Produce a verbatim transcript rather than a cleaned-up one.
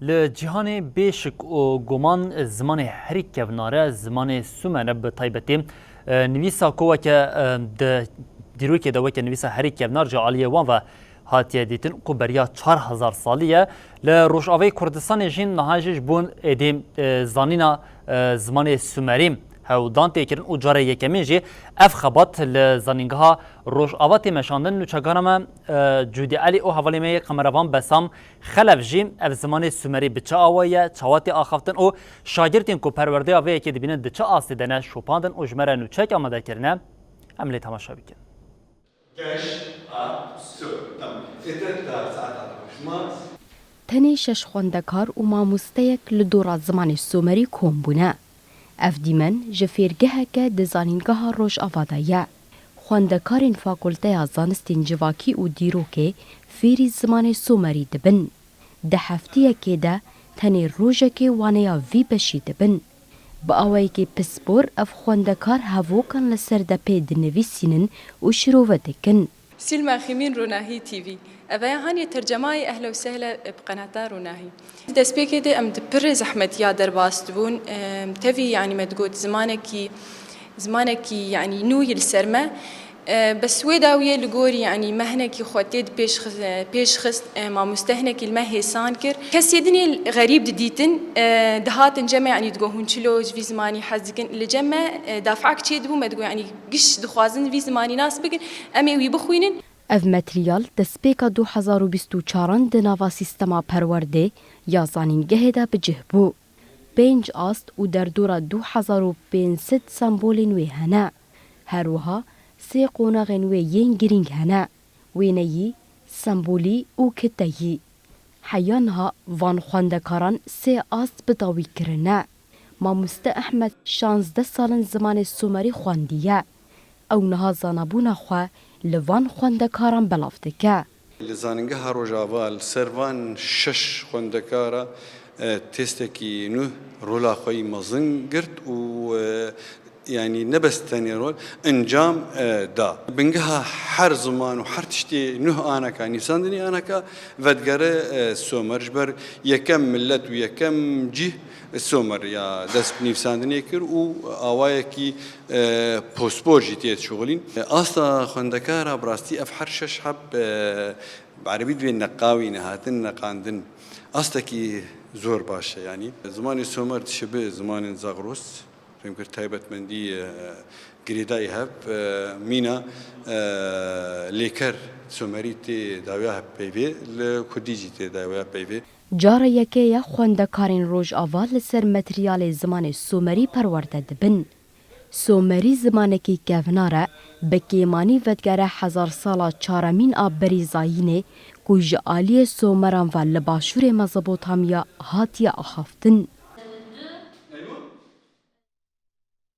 Li cîhanê bê şik û guman zimanê herî kevnar e, zimanê Sumer e. Bi taybetî, e, nivîsa ku weke, e, di dîrokê de weke nivîsa herî kevnar ji aliyê wan ve hatiye dîtin ku beriya çar hezar salî ye. Li Rojavayê Kurdistanê jî niha jî ji bo êdî, e, zanîna, e, zimanê Sumerî hewldan tê kirin û carê yekemîn jî ev xebat li Zanîngeha Rojava tê meşandin. Nûçegana me, e, Cûdî Elî û hevalê me yê kameravan Besam Xelef jî ev zimanê Sumerî bi çi awayî ye, çawa tê axaftin û şagirtên ku perwerdeya vê yekê dibînin di çi astê de ne şopandin û ji me re nûçeyek amade kirine, em lê temaşe bikin. Geş a su. Tamam. Êtir da saeta xweş ma. Tenê şeş xwendekar û mamosteyek li dora zimanê Somerî kom bûne. Ev dîmen ji fêrgeheke di Zanîngeha Rojava de ye. Xwendekarên Fakulteya Zanistên Civakî û Dîrokê fêrî zimanê Somerî dibin. Di heftiyekê de tenê rojekê waneya vî beşî dibin. Bi awayekî pispor ev xwendekar hevokan li ser depê dinivîsînin û şirove dikin. Sîlma Xîmîn, Ronahî T V. Ev ya hanê tercemayê Ehla û Sehla bi qenata Ronahî. Destpêkê de em di pirê zehmetiya derbas dibûn. Em, tevî, yanî me digot zimanekî, zimanekî, yanî nû yî li ser me. E, bes wê dawiyê li gorî, yanî me hinekî xwe tê di pêş xis-, pêş xist, e, mamoste hinekî li me hêsan kir. Kesê dinê xerîb didîtin, e, dihatin cem me, yanî digot hûn çilo ji vî zimanî hez dikin. Li cem me, e, dafak çê dibû, me digot, yanî giş dixwazin vî zimanî nas bikin, em ê wî bixwînin. Ev materyal destpêka du hezar û bîst û çaran di nava sîstema perwerdê ya zanîngehê de bi cih bû. Pênc ast û derdora du hezar û pênc sed sembolên wê hene. Her wiha sê qonaxên wê yên girîng hene. Wêneyî, sembolî û kiteyî. Heya niha van xwendekaran sê ast bi dawî kirine. Mamoste Ehmed şazdeh sal in zimanê Somerî xwendiye. Ew niha zanabûna xwe li van xwendekaran belav dike. Li Zanîngeha Rojava li ser van şeş xwendekara, e, testekî nû rola xwe yî mezin girt û, e, yanî ne bes tenê rol, encam, e, da. Bingeha her ziman û her tiştê nuh aneka, nivîsandinê aneka, vedigere, e, Somer. Ji ber yekem milet û yekem cih Somer ya dest bi nivîsandinê kir û awayekî, e, pospor jî tê dişuxulîn. E, asta xwendekara bi rastî ev her şeş heb, e, bi erebî divê neqawî ne, hatin neqandin. Astekî zor baş e, yanî. Zimanê Somer dişibi zimanên Zagros. Fêm kir taybetmendî, e, girêdayî hev, e, mîna, e, lêker Somerî tê dawiya hev peyvê, li Kurdî jî tê dawiya peyvê. Cara yekê ye xwendekarên Rojava li ser materyalê zimanê Somerî perwerde dibin. Somerî zimanekî kevnar e, bi kêmanî vedigere hezar sala çaremîn a berî zayînê ku ji aliyê Someran ve li başûrê Mezopotamya hatiye axaftin.